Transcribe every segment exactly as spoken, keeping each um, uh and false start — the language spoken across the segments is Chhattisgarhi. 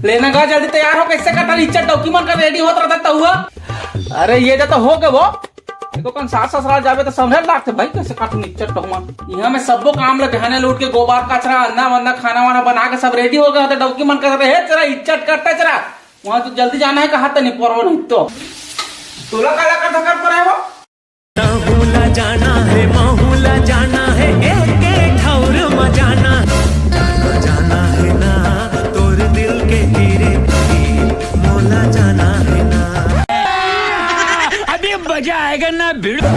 लेना गा, जल्दी तैयार हो, कैसे कटल इज्जत डौकी मन का रेडी होत रहता तहुआ। अरे ये जा तो हो गए वो। देखो कन सास ससुराल जाबे तो समझे लागते भाई, कैसे काटू इज्जत डौकी मन। यहाँ में सबो काम ले बिहाने लूट के गोबर कचरा अंदा वंदा खाना वाना बना के सब रेडी हो गए होते डौकी मन का। हे चरा इज्जत कटता चरा। वहाँ तो जल्दी जाना है कहा तनी परवा नहीं तो। तोला काला का धकर पर है वो। महूला जाना है, महूला जाना है, एक के ठौर म जाना। जाना, जाना है ना, तोर दिल के तीरे, मोला जाना है ना। अभी मजा आएगा ना भिड़ू।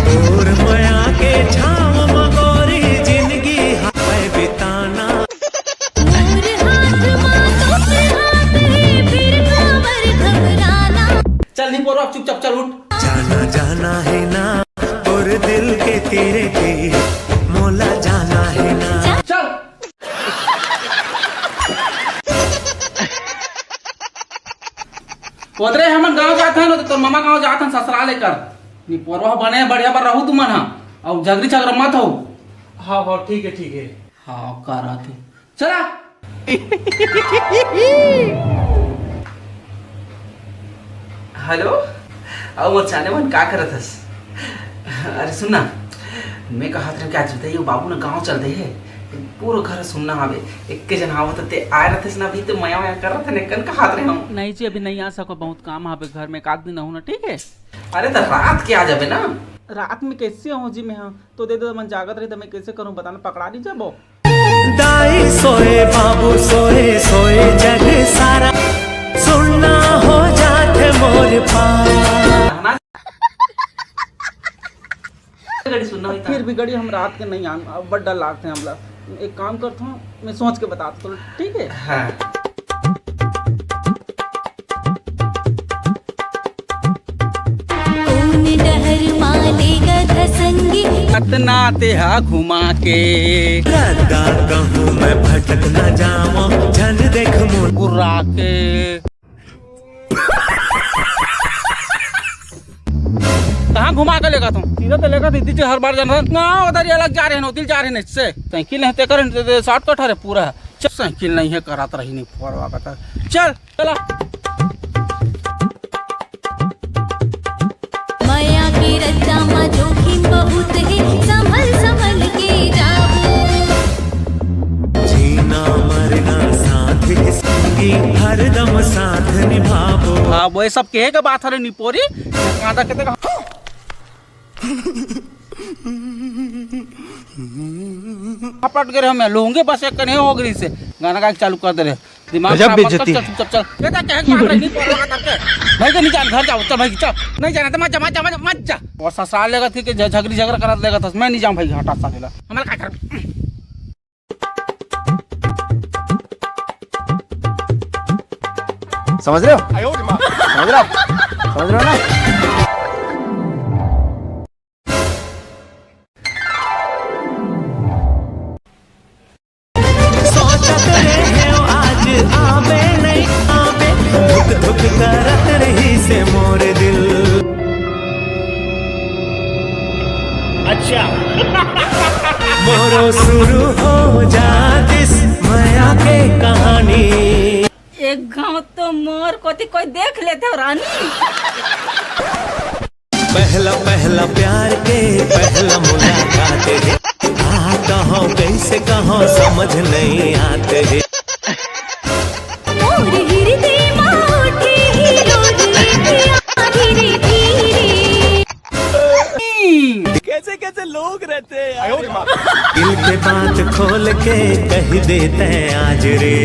तोर मया के छाँव म गोरी जिनगी हाय बिताना। चल नहीं बोलो, अब चुपचाप चल उठ। जाना जाना है ना, तोर दिल के तीरे के, मोला जाना है ना। चल। ओदरे हमन गांव जात हन, तो तोर मामा गांव जात हन ससुराल लेकर। निपोरवा बने बढ़िया बर रहू तुमन हा, अउ झगरी झगरा मत हो। हाँ, हाँ, ठीक है, ठीक है। हाँ, करा तू। चला। हेलो, अउ मोर चाने मन का करत हस? अरे सुन ना, मैं कहत रहे कि आज बताइए बाबू ना गांव चल दे है, पूरा घर सुन्ना हवे, एक के जन आवत ते आए रहते ना, अभी तो मया मया कर रहे थे, कन कहत रहे हम। नहीं जी, अभी नहीं आ सको, बहुत काम हवे घर में, एक आध दिन रहू ना, ठीक है? अरे तो रात के आ जाबे ना। रात में कैसे आऊँ जी मैं? हाँ तो दे दे, मन जागत रही तो मैं कैसे करूँ बताना, पकड़ा नहीं जाबो। दाई सोए, बाबू सोए, सोए जग सारा, सुन्ना हो जात मोर पारा। गड़ी सुनना होता। फिर भी गड़ी हम रात के नहीं आन, अब बड़ डर लागते हैं हमला। एक काम करता हूँ, मैं सोच के बताता हूँ, ठीक है? हाँ। कोन डहर मा लेगत संगी। अतना तेहा घुमा के। रद्दा कहूँ मैं भटक न जावं, झन देख मुड़। गुर्रा के। कहाँ घुमा के लेगत हूँ? सीधा तो लेगत इति जे हर बार जाना ना, उधर ये अलग जा रहे हैं, उधर जा रहे हैं, इससे साइकिल नहीं ते करें, शॉर्टकट हरे पूरा। चल, साइकिल नहीं है, करात रही नहीं, फोरवा का था। चल, चला। मया के रद्दा मा जोखिम बहुत हे, संभल संभल के जाबो। जीना मरना साथ ही संगी, हरदम साथ निभाबो। हाँ, वो सब कहे के बात हरे निपोरी। कांदा के देखा। पट गए हम लोंगे बस एक कने हो गई से। गाना गा के चालू कर दे रहे। दिमाग गजब खराब मत कर, बेइज्जती। चल चुपचाप चल। ये तो कहे के बात रही, नहीं पड़ रहा करके। भाई के नहीं जान, घर जाओ, चल भाई, चल। नहीं जाना तो मत जा, मत जा, मत, मत जा। और ससुराल लेगा थी कि झ-, झगड़ी झगड़ा करा लेगा था, मैं नहीं जाऊँ भाई, हटा साले ला। हमारा क्या कर? समझ रहे हो? समझ रहे हो? समझ रहे हो ना? सोचत रहे हो आज आवे नहीं आवे, धुक धुक करत रही से मोर दिल। अच्छा। मोरो शुरू हो जातिस मया के कहानी। एक घांव तो मोर कोती कोई देख लेते हो रानी। पहला पहला प्यार के पहला मुलाकात है। कहाँ कहो कैसे कहो समझ नहीं आते है। मोर हृदय मा उठे हीरो धीरे धीरे। कैसे कैसे लोग रहते हैं यार। दिल के बात खोल के कह देते हैं आज रे।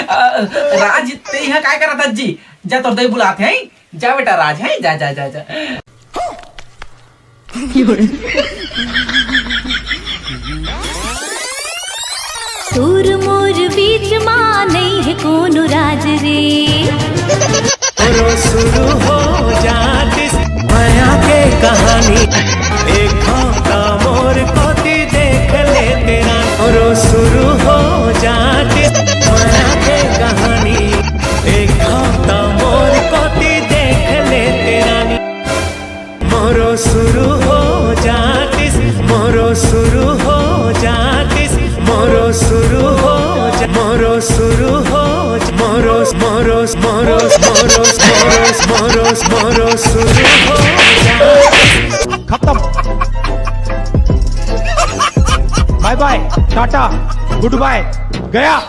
अ, राज, ते यहाँ काय करत हस जी? जा, तोर दई बुलात हे, जा बेटा राज, हे, जा, जा, जा, जा। तोर मोर बीच मा नहीं है कोनो राज रे। रो शुरू हो जातिस मया के कहानी। एक मौका मोर कोती देख ले तेरा। शुरू हो, मारो, मारो, मारो, मारो, मारो, मारो, मारो, शुरू हो। खत्म। बाय बाय, टाटा, गुड बाय, गया।